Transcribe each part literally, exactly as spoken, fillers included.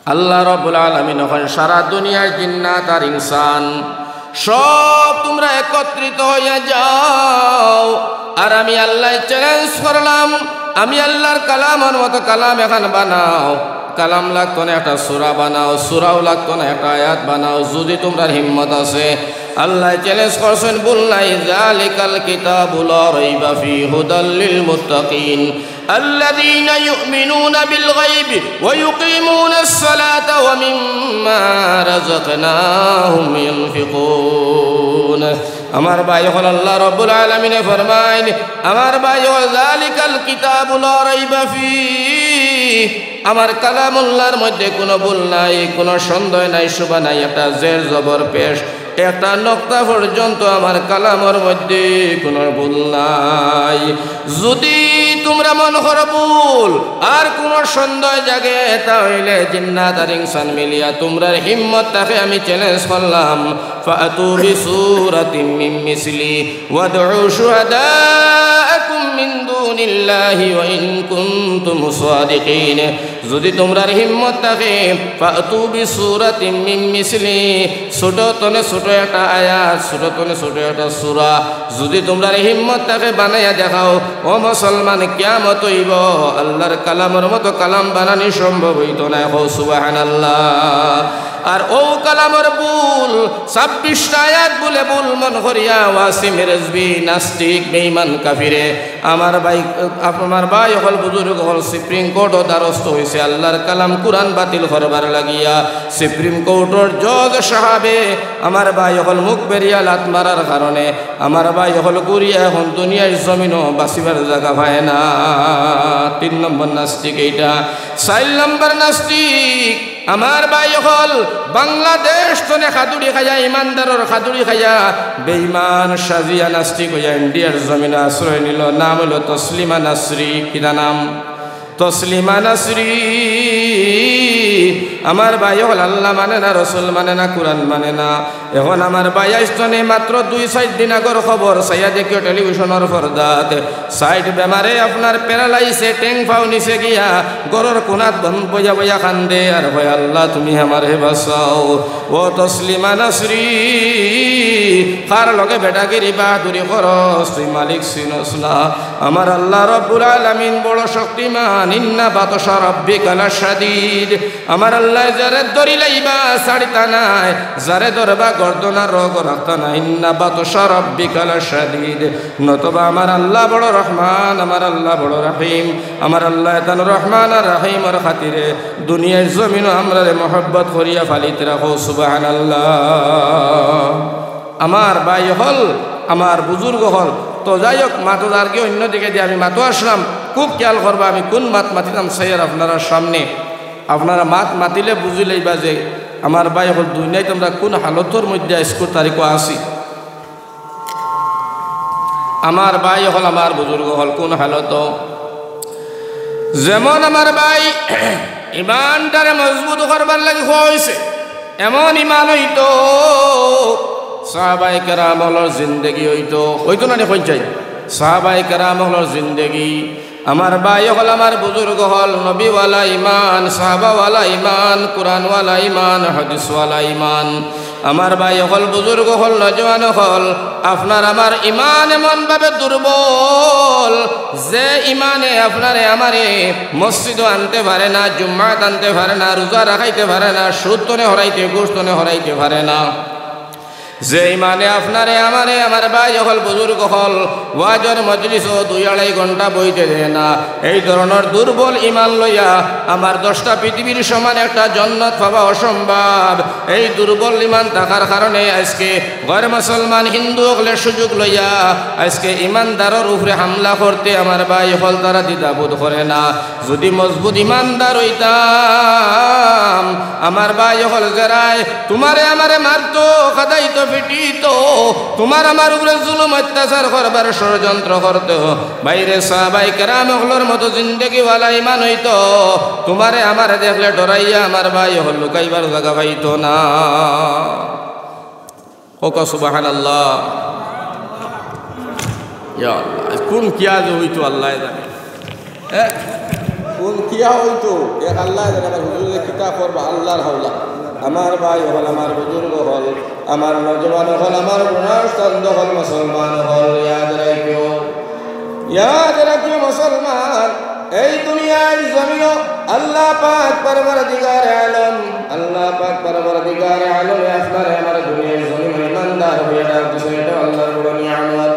আল্লাহ রাব্বুল আলামিন অখন সারা দুনিয়ার জিন্নাত আর ইনসান সব তুমরা একত্রিত অইয়া যাও, আর আমি আল্লায় challenge করলাম, আমি আল্লাহর কালামর মতো কালাম এখান বানাও। কালাম লাগতো না একটা সূরা বানাও, সূরাও লাগতো না একটা আয়াত বানাও, যুদি তুমরার হিম্মত আছে। আল্লায় challenge করছইন, ভুল নাই, যালিকাল কিতাবু লা রাইবা ফি হুদাল লিল মুত্তাকিন। الذين يؤمنون بالغيب ويقيمون الصلاة ومما رزقناهم ينفقون। আমার ভাই অকল, আল্লাহ রাব্বুল আলামিনে ফরমাইন, আমার ভাই অকল, যালিকাল কিতাবু লা রাইবা ফি, আমার কালামুল্লাহর মধ্যে কোনো ভুল নাই, কোনো সন্দেহ নাই, শুভা নাই, একটা জের জবর পেশ, একটা নক্তা পর্যন্ত আমার কালামর মধ্যে কোনো ভুল নাই। যুদি তুমরা মনো করো ভুল আর কোনো সন্দেহ জাগে, তা অইলে জিন্নাত আর ইনসান মিলিয়া তুমরার হিম্মত থাকে আমি challenge করলাম, فأتوا بسورة من مثله وادعوا شهداءكم من دون الله وإن كنتم صادقين। যুদি তুমরার হিম্মত থাকে, فأتوا بسورة من مثله, ছোট তনে ছোট একটা আয়াত, ছোট তনে ছোট একটা সূরা, যুদি তুমরার হিম্মত থাকে বানাইয়া দেখাও। ও মুসলমান, কিয়ামত অইবো, আল্লাহর কালামর মতো কালাম বানানি সম্ভব অইতো নায়। কও সুবহানাল্লাহ। আর অউ কালামর ভুল, ছাব্বিশটা আয়াত বুলে ভুল মন করিয়া ওয়াসিম রেজভি নাস্তিক, বেঈমান, কাফিরে আমার ভাই, আপ-, আমার ভাই অকল, বুজুর্গ অকল, সুপ্রিম কোর্টও দ্বারস্থ অইছে আল্লাহর কালাম কুরআন বাতিল করবার লাগিয়া। সুপ্রিম কোর্টর জজ সাহাবে আমার ভাই অকল মুখ বেরিয়া লাত মারার কারণে আমার ভাই অকল ঘুরিয়া এখন দুনিয়ার জমিনও বাঁচিবার জাগা পায় না। তিন নম্বর নাস্তিক এইটা। চাইর নম্বর নাস্তিক, আমার ভাই অকল, বাংলাদেশ তনে খাদুড়ি খাইয়া, ইমানদারর খাদুড়ি খাইয়া, বেঈমান সাজিয়া নাস্তিক অইয়া ইন্ডিয়ার জমিনো আশ্রয় নিল। নাম অইল তসলিমা নাসরি। কিতা নাম? তসলিমা নাসরি। আমার ভাই অকল, আল্লাহ মানে না, রসুল মানে না, কুরআন মানে না। এখন আমার ভাই আইছতনে মাত্র দুই চাইর দিন আগর খবর, চাইয়া দেখিও টেলিভিশনর পর্দাত। সাইড বেমারে আপনার প্যারালাইসে টেং পাও নিচে গিয়া ঘরর কোনাত বন বইয়া বইয়া কান্দে আর কয়, "আল্লাহ, তুমি আমারে বাঁচাও।" ও তসলিমা নাসরি, কার লগে বেটাগিরি বাহাদুরি করস, তুই মালিক চিনস না। আমার আল্লাহ রব্বুল আলামিন বড় শক্তিমান। ইন্না বাতশা রাব্বিকা লাশাদীদ। আমার আল্লায় যারে ধরিলাইবা ছাড়তা নায়, যারে ধরবা গর্দনা রগ রাখতা নায়। ইন্না বাতশা রাব্বিকা লাশাদীদ। নতবা আমার আল্লাহ বড় রহমান, আমার আল্লাহ বড় রহিম। আমার আল্লায় তান রহমান আর রহিমর খাতিরে দুনিয়ার জমিনো আমরারে মহব্বত করিয়া ফালিত রাখো। সুবহানাল্লাহ। আমার ভাই অকল, আমার বুজুর্গ অকল, তো যাই হোক, মাতো যার কি অন্য দিকে দিয়া আমি মাতো আসলাম, খুব খেয়াল করবা আমি কোন মাত মাতিতাম চাইয়ার আপনারার সামনে। আপনারা মাত মাতিলে বুঝিলাইবা যে আমার ভাই অকল দুনিয়াত আমরা কোন হালতর মধ্যে আইজকুর তারিখও আছি। আমার ভাই অকল, আমার বুজুর্গ অকল কোন হালত? যেমন আমার ভাই ইমানটারে মজবুত করবার লাগি কওয়া অইছে, এমন ইমান অইতো, সাহাবায়ে কেরাম অকলর জিন্দেগি অইতো, অইতো না নি কইন চাই? সাহাবায়ে কেরাম অকলর জিন্দেগি, আমার ভাই অকল, আমার বুজুর্গ অকল, নবীওয়ালা ইমান, সাহাবাওয়ালা ইমান, কুরআনওয়ালা ইমান, হাদিসওয়ালা ইমান। আমার ভাই অকল, বুজুর্গ অকল, নওজোয়ান অকল, আপনার আমার ইমান এমন ভাবে দুর্বল, যে ইমানে আপনারে আমারে মসজিদও আনতে পারে না, জুম্মাত আনতে পারে না, রোজা রাখাইতে পারে না, সুদ তনে হরাইতে, ঘুষ তনে হরাইতে পারে না। যে ইমানে আপনারে আমারে, আমার ভাই অকল, বুজুর্গ অকল, ওয়াজর মজলিসও দুই আড়াই ঘন্টা বইতে দেয় না, এই ধরনর দুর্বল ইমান লইয়া আমার দশটা পৃথিবীর সমান একটা জন্নত পাওয়া অসম্ভব। এই দুর্বল ইমান থাকার কারণে আইজকে গয়র মুসলমান হিন্দু অকলে সুযোগ লইয়া আইজকে ইমানদারর উপরে হামলা করতে আমার ভাই অকল তারা দ্বিধাবোধ করে না। যুদি মজবুত ইমানদার অইতাম, আমার ভাই অকল, যেরায় তুমারে আমারে মারতো, কাদাইতো, পিটিতো, তুমার আমার উপরে জুলুম অত্যাচার করবার ষড়যন্ত্র করতো, ভাইরে, সাহাবায়ে কেরাম অকলর মতো জিন্দেগিওয়ালা ইমান অইতো, তুমারে আমারে দেখলে ডরাইয়া আমার ভাই অকল লুকাইবার জাগা পাইতো না। কউক্কা সুবহানাল্লাহ। ইয়া আল্লাহ, কুন কিয়া যে অইতো আল্লায় জানে। এ? কোন কিয়া অইতো, এ আল্লায় জানে আমার হুজুরে কিতা করবা, আল্লার হাওলা। আমার ভাই অকল, আমার বুজুর্গ অকল, আমার নওজোয়ান অকল, আমার বুড়া উস্তাদ অকল, মুসলমান অকল, ইয়াদ রাখিও, ইয়াদ রাখিও মুসলমান, এই দুনিয়ার জমিনো আল্লাহ পাক পরওয়ারদিগারে আলম, আল্লাহ পাক পরওয়ারদিগারে আলমে আপনারে আমারে দুনিয়ার জমিনো ইমানদার অইয়া ডাক দিছে, ইটা আল্লার বড় নিয়ামত।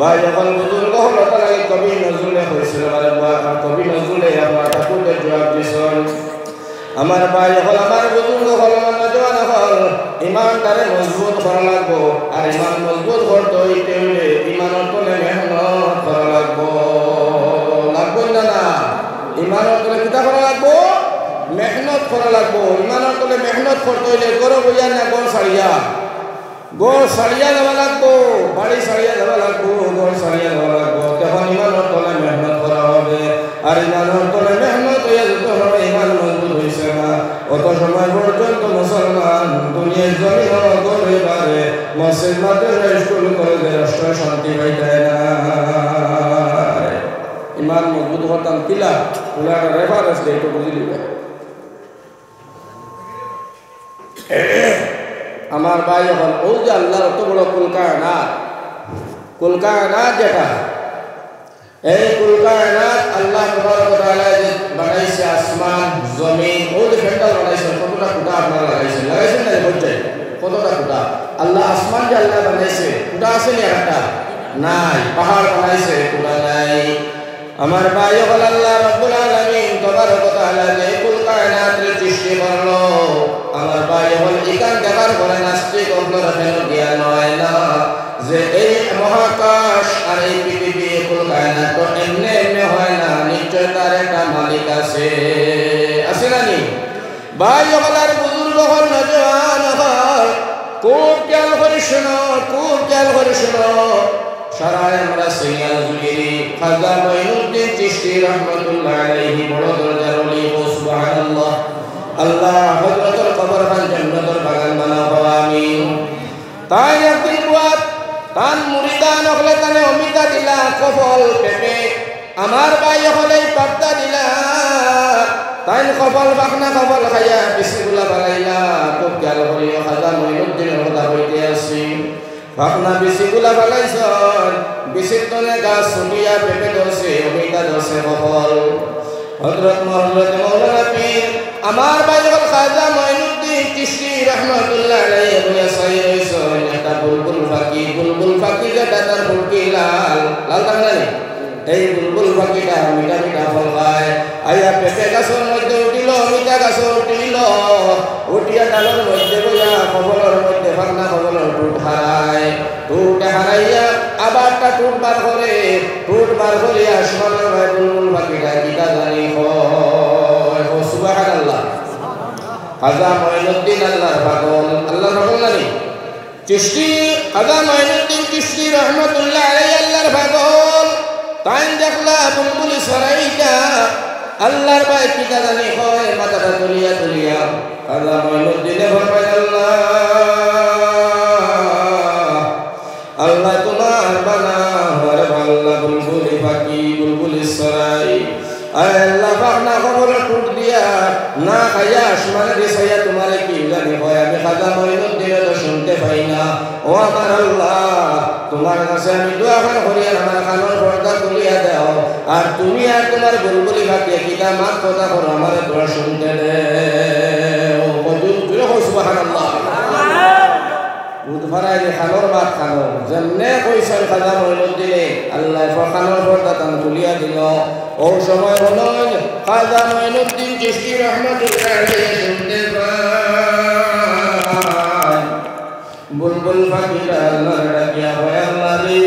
ভাই অকল, বুজুর্গ অকল, অতার লাগি কবি নজরুলে কইছিল, আরে বা-, কবি নজরুলে আমার ঠাকুররে জুয়াব দিছইন। আমার ভাই অকল, আমার বুজুর্গ অকল, আমার নওজোয়ান অকল, ইমানটারে মজবুত করা লাগবো। আর ইমান মজবুত করতে অইতে অইলে ইমানর তলে মেহনত করা লাগবো। লাগবো না, না? ইমানর তলে কিতা করা লাগবো? মেহনত করা লাগবো। ইমানর তলে মেহনত করতে অইলে ঘরো বইয়া না, ঘর ছাড়িয়া ঘর ছাড়িয়া যাওয়া লাগবো, বাড়ি ছাড়িয়া যাওয়া লাগবো, ঘর ছাড়িয়া যাওয়া লাগবো। তখন ইমানর তলে মেহনত করা হবে। আর ইমানর তলে মেহনত অইয়া যত সময় ইমান মজবুত অইছে না, অত সময় পর্যন্ত মুসলমান দুনিয়ার জমিনো ঘরে বারে, মসজিদ, মাদ্রাসা, স্কুল, কলেজে, রাষ্ট্র শান্তি পাইতায় না। ইমান মজবুত করতাম কিলা, ওলা একটা রেফারেন্স দেই, একটু বুঝি দিবা। আমার ভাই অকল, অউ যে আল্লার অত বড় কুল কায়নাত, কুল কায়নাত যেটা, এই কুল কায়নাত আল্লাহ তাবারাকা ওয়া তাআলায় যে বানাইছে আসমান, জমিন, অউ যে ফেন্ডাল বানাইছে, কতটা খুটা আপনারা লাগাইছেন, লাগাইছেন না? বুঝছেন? কতটা খুটা? আল্লাহ আসমান যে আল্লাহ বানাইছে, খুটা আছে নি একটা? নাই। পাহাড় বানাইছে, খুটা নাই। আমার ভাই অকল, আল্লাহ রাব্বুল আলামিন তাবারাকা ওয়া তাআলা যে কুল কায়নাতরে সৃষ্টি করলো, আমার ভাই অকল, ইখান দেখার পরে নাস্তিক অকলর কেনে জ্ঞান অয় না যে এই মহাকাশ আর এই পৃথিবী, কুল কায়নাত তো এমনে এমনে অয় না, নিশ্চয় তার একটা মালিক আছে, আছে না নি? ভাই অকল আর বুজুর্গ অকল, নওজোয়ান অকল, খুব খেয়াল করি হুনো, খুব খেয়াল করি হুনো। সারায় আমরা সিরিয়াল জুড়ি খাজা মঈনুদ্দিন চিশতি রহমতুল্লাহ আলাইহি বড় দরজার ওলি, ও সুবহানাল্লাহ। আল্লাহ হযরতর কবরখান জান্নাতর বাগান বানাও, আমিন। তাইন একদিন বুয়াত, তান মুরিদান অকলে তানে অমিতা দিলা, কফল, পেঁপে। আমার ভাই অকলে পাত্তা দিলা, তাইন কফল, পাকনা কফল খাইয়া বিচিগুলা ফালাইলা। খুব খেয়াল করিও, খাজা মঈনুদ্দিনর কথা কইতে আছি। পাকনা বিচিগুলা ফালাইছইন, বিচির তনে গাছ ফুটিয়া পেঁপে ধরছে, অমিতা ধরছে, কফল। হযরত মো-, হযরত মাওলানা পীর, আমার ভাই অকল খাজা মঈনুদ্দিন চিশতি রহমতুল্লাহ আলাইহি বইয়া চাই রইছইন, একটা বুলবুল পাখি, বুলবুল পাখি যেটা তার ফুটকি লাল, লাল থাকে না নি? এই বুলবুল পাখিটা মিঠা মিঠা ফল খায়, আইয়া পেঁপে গাছর মধ্যে উঠিল, অমিতা গাছো উঠিল, উঠিয়া ডালর মধ্যে বইয়া কফলর মধ্যে পাকনা কফলর ঠুট হারায়। ঠুট হারাইয়া আবার একটা ঠুট বার করে, ঠুট বার করিয়া আসমানর ভাই বুলবুল পাখিটা কিতা জানি কয়। ও সুবহানাল্লাহ। খাজা মঈনুদ্দিন আল্লাহর পাগল, আল্লাহর পাগল না নি? চিশতি, খাজা মঈনুদ্দিন চিশতি রহমতুল্লাহ আলাইহি আল্লাহর পাগল। তাইন দেখলা বুলবুলি চড়াইটা, আল্লাহর ভাই কিতা জানি কয়, মাথাটা তুলিয়া তুলিয়া। খাজা মঈনুদ্দিনে ফরমায়, আল্লাহ, আল্লাহ, তুমার বানাও, আরে আল্লাহ, বুলবুলি পাখি, বুলবুলি চড়াই। আয় আল্লাহ, পাকনা কফলর ঠুট দিয়া না খাইয়া আসমানে দি চাইয়া তুমারে কি জানি কয়, আমি খাজা মঈনুদ্দিনে তো হুনতে পাই না। ও আমার আল্লাহ, তুমার কাছে আমি দোয়া খান করি, আর আমার কানর পর্দা তুলিয়া দেও। আর তুমি আর তুমার বুলবুলি পাখিয়ে কিতা মাত কথা করো, আমারে তোরা হুনতে দেও। ও জোরে কও সুবহানাল্লাহ। বুধবারায় যে খানোর মাত খানো, যেমনে কইছইন খাজা মঈনুদ্দিনে, আল্লায় ফ-, খানোর পর্দা তান তুলিয়া দিল। অউ সময় হুনইন খাজা মঈনুদ্দিন চিশতি রহমতুল্লাহ আলাইহি হুনতে পাইন। বুলবুল পাখিটা আল্লারে ডাকিয়া কয়, আল্লাহ রে,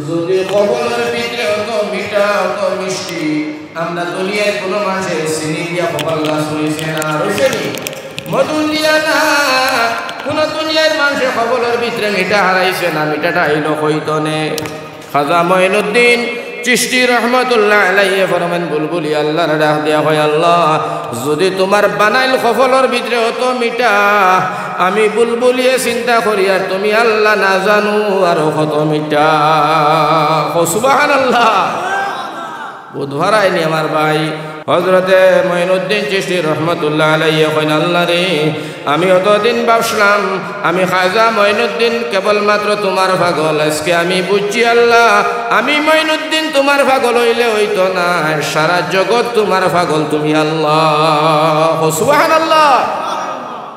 যুদি কফলর ভিতরে অত মিঠা, অত মিষ্টি, আমরা দুনিয়ার কুনু মানষে চিনি দিয়া কফল গাছ রইছে না, রইছে নি? মধু দিয়া না, কুনু দুনিয়ার মানষে কফলর ভিতরে মিঠা হারাইছে না, মিঠাটা আইলো কই তনে? খাজা মঈনুদ্দিন চিশতি রহমতুল্লাহ আলাইহি ফরমাইন, বুলবুলি আল্লারে ডাক দিয়া কয়, আল্লাহ, যুদি তুমার বানাইল কফলর ভিতরে অত মিঠা, আমি বুলবুলিয়ে চিন্তা করি, আর তুমি আল্লাহ না জানো আরো কত মিঠা। কও সুবহানাল্লাহ। বুধবারাইনি আমার ভাই হজরতে মঈনুদ্দিন চিশতি রহমতুল্লাহ আলাইহি কইন, "আল্লাহ রে, আমি অতদিন ভাবছিলাম আমি খাজা মঈনুদ্দিন কেবলমাত্র তুমার পাগল। আজকে আমি বুঝছি আল্লাহ, আমি মঈনুদ্দিন তুমার পাগল অইলে অইতো না, সারা জগৎ তুমার পাগল তুমি আল্লাহ।" সুবহানাল্লাহ।